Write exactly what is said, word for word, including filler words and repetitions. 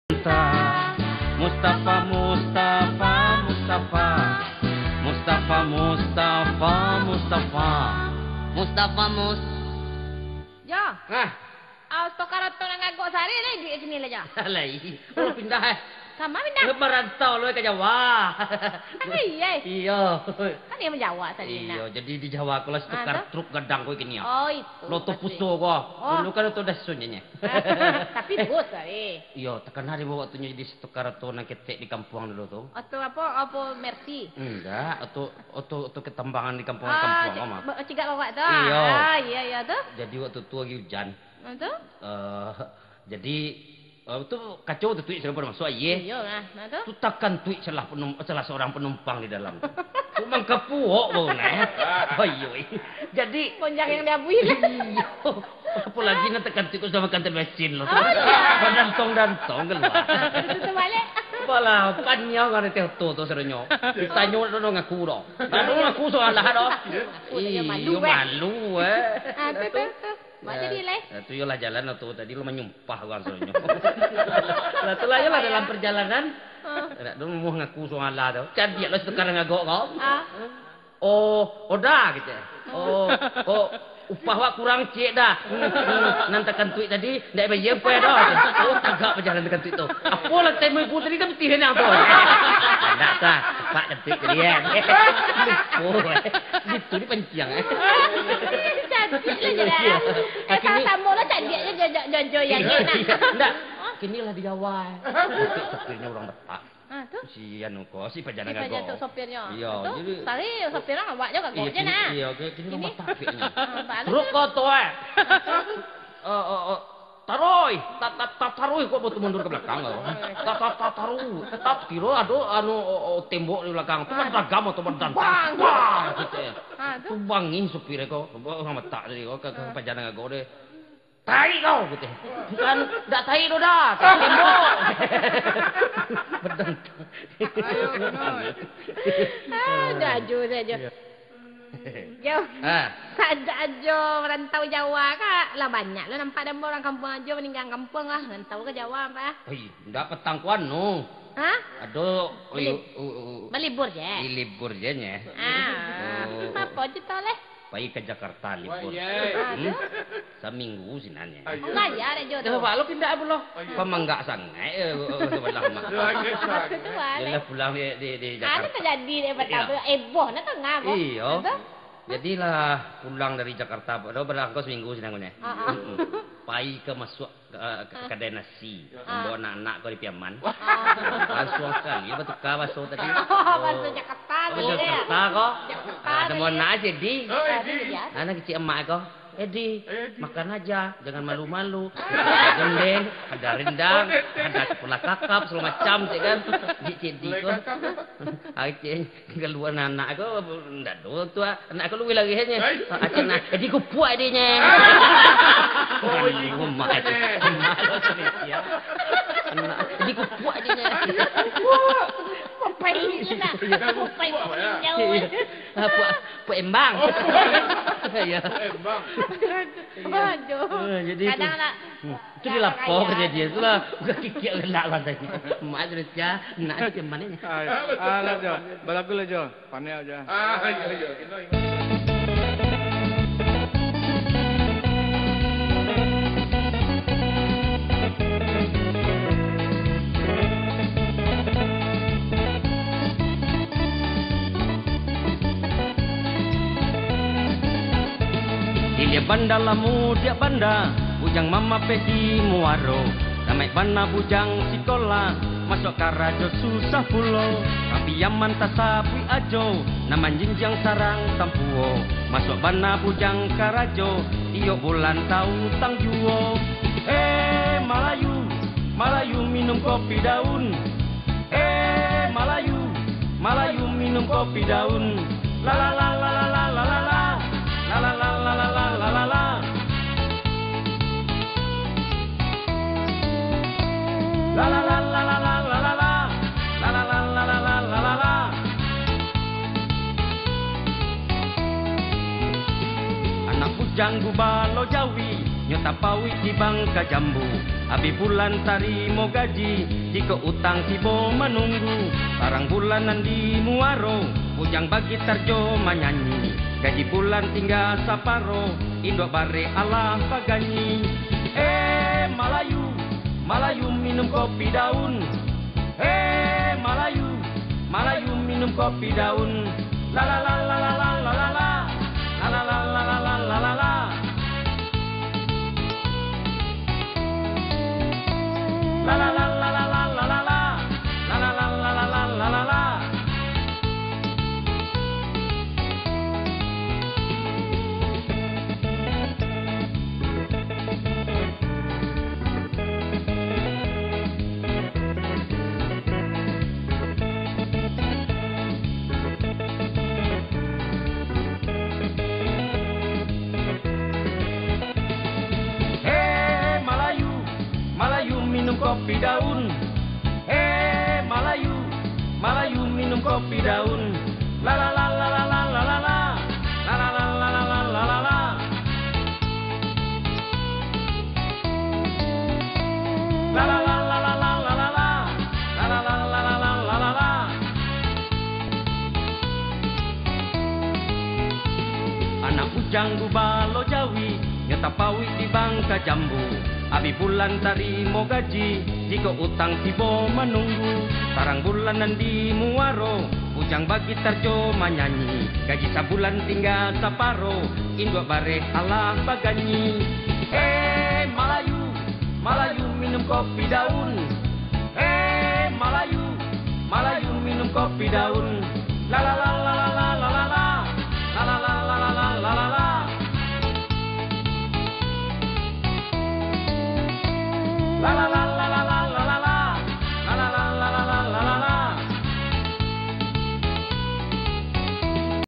Mustafa, Mustafa, Mustafa. Mustafa, Mustafa, Mustafa. Mustafa Mus-, Jo. Hah? Au, stokar oto nan gagok sari lai duit kini lah, Jo. Lai. Ulah pindah, eh. Kama pindah? Lah marantau lo ka Jawa. Ah, iya, eh. Iyo. Kan dia Jawa tadi, nak. Iyo, jadi di Jawa ko lah stokar Ah, tu? truk gadang ko kini, ah. Oh, itu. Loto maksud. Puso ko. Oh. Dulu kan oto Datsun je, nye. Tapi bos lah, eh. Iyo, takana di waktunyo jadi stokar oto nan ketek di kampuang dulu tu. Oto apo? Oto Mercy? Indak, oto, oto, oto ketambangan di kampuang-kampuang, Ah, ci-, Mama. Ba-, cigak bawak tu. Iyo. Ah, iya, iya tu. Jadi waktu tu lagi ujan. Ah, tu? Eh, jadi, eh, tu kacau tu tuik salah pado masuak, iye. Iyo lah, nah tu. Tu takan tuik salah penum-, salah seorang penumpang di dalam tu. Tu mangkapuok bau nah. Ayo, eh. Jadi Gonjang yang diabui lah. Iyo. Apolagi nak tekan tikus sama kantor mesin lo. Oh, iya. Badantong-dantong keluar. Itu terbalik. Balah, paniang kan teh tu, tu sebenarnya. Ditanyo tu ngaku doh. Lalu ngaku salah doh. Ngaku dia malu, Iyo, eh. malu, eh. Ah, tu, tu, tu. Mak jadi, leh. Eh, tu iyolah jalan lah tu. Tadi lo manyumpah urang sebenarnya. Lah tu lah, iyolah dalam perjalanan. Ah. Nak tu mau ngaku salah tu. Cadiak lo sekarang agak kau. Ah. Oh, oda gitu. Oh, oh, upah wak kurang ciek dah. Hmm, hmm. Nan takan tuik tadi, ndak bayar upah dah. Oh, tagak bajalan takan tuik tu. Apo lah time ibu tadi dah betih nang tu. Ndak sah, cepat kan tuik tadi, eh. Lupo, eh. Gitu dipanciang, eh. Cantik lah jadi, eh. Eh, Akhirnya sama lah cantik je, jo-, jo-, jojo yang Iya, enak. Ndak, kini lah di Jawa, eh. Tapi sopirnya orang Batak. Ah, tu? Si anu ko, si pajangan Si pajangan agak. tu sopirnya. Iya, Tu, jadi sari sopirnya awak je kagok Iya, je kini, nah. iya, oke, kini Kini? Batak kayaknya. Ah, baru Truk tu. ko tu, eh. Eh, eh, eh, taruih, ta-, ta-, ta-, taruih kok betul mundur ke belakang kau. Ta-, ta-, ta-, taruih. Tapi lo ado anu, o-, o-, tembok di belakang. Tu Ah. beragam atau berdan. Bang! Wah, gitu ya. Ah, tu? Tu bangih supir kau. Orang Batak tadi kau ke, ke Ah. pajangan kau deh. "Tai kau," gitu. "Bukan, dak tai doh dah, tai tembok." Bedentang. Ayo, kenal. Ah, dah ajo saja. Iya. Jo. Ah. Saja ajo merantau Jawa ka. Lah banyak lah nampak damba orang kampung ajo meninggang kampung lah. Merantau ke Jawa apa? Oi, ndak petang kuan no. Hah? Ado, oi, Beli-, u-, u-, u-, belibur je? Belibur je nye. Ah. Oh, oh. Apa cerita leh? Pai ka Jakarta libur. Wah, iya. Ah, Hmm? tu? Saminggu sinan, ya. Ayo. Bayar aja tu. Dah, balo pindah pulo. Ayo. Pamanggak sangaik, eh, eh, sebelah rumah. Lagi sangaik. Yalah, pulang di, di, di Jakarta. Anu terjadi daripada Iya. tu, heboh nak tengah, boh. Iya. Betul? Jadilah pulang dari Jakarta, dah barangkau saminggu sinan, kan, ya? Ah, ah. Mm-mm. Pai ka masuak Ka-, ka-, Ah. kadai nasi, Ah. mambawa anak-anak ko di Piaman. Wah. Lansuang sakali batuka baso tadi. Baso Oh. Jakarta Baso tadi, ya? Jakarta ko. Jakarta Ah, tadi. Temu anak aja, Di. Oh, Edi. Ah, anak kecil emak ko. "Edi, Edi. makan aja, jangan malu-malu. Ada dendeng, ada rendang, ada kepala kakap, segala macam," cek kan. Cik, cik Di Gulai ko. kakap. Ah, cik. Kalua anak ko, ndak ado tu, ah. Anak ko luwih lari, hanya. Ai. Ah, cak nah, "Eh, dikupuak adiknya." Oh, Aduh, dikupuak mak, adiknya. Mak lo Indonesia. Anak, "Dikupuak adiknya." Papai ni nak. Iya. Papai Dikupuak, ya. Nyawa. Ah, puak, puak embang. Oh, puak. Iya. Puak embang. Aduh. Ah, jadi Kadang tu. nak Hmm. Itu dilapor ka dia tu lah. Bukan kikik kena lah tadi. Mak tu dah, nak macam mana ni? Ah, ya. Ah, lah, Jo. Balagu lah, Jo. Panek aja. Ah, iya, iya. Kena ingat. Ilia banda lah mudiak banda, bujang mamapeh di muaro. Tamaik bana bujang sikola, masuak karajo susah pulo. Tapi aman tasabuik ajo, nan manjinjiang sarang tampuo. Masuak bana bujang karajo, iyo bulan tau tang juo. Eh, Malayu, Malayu minum kopi daun. Eh, Malayu, Malayu minum kopi daun. La la la la la la la la la. La la la la la la la la la. La la la la la la la la la. La la la la la la la la la. Anak bujang gubalo jawi, Nyo tapauik di bangka jambu, abih bulan tarimo gaji, jikok utang tibo manunggu. Tarang bulan nan di muaro, bujang bagi tarjo manyanyi. Gaji bulan tingga saparo, induak bareh alah baganyi. Eh, Malayu, Malayu minum kopi daun. Eh, Malayu, Malayu minum kopi daun. La la la la la la la la la. La la la la la la la la la. La la la la la la la la la. La la la la la la la la la. Hei Malayu, Malayu minum kopi daun. Hei Malayu, Malayu minum kopi daun. La la la la la la la la la. La la la la la la la la la. La la la la la la la la la. La la la la la la la la la. Anak bujang gubalo jawi, nyo tapauik di bangka jambu. Abih bulan tarimo gaji, jikok utang tibo manunggu. Tarang bulan nan di muaro, bujang bagi tarjo manyanyi. Gaji sabulan tingga saparo, induak bareh alah baganyi. Hei Malayu, Malayu minum kopi daun.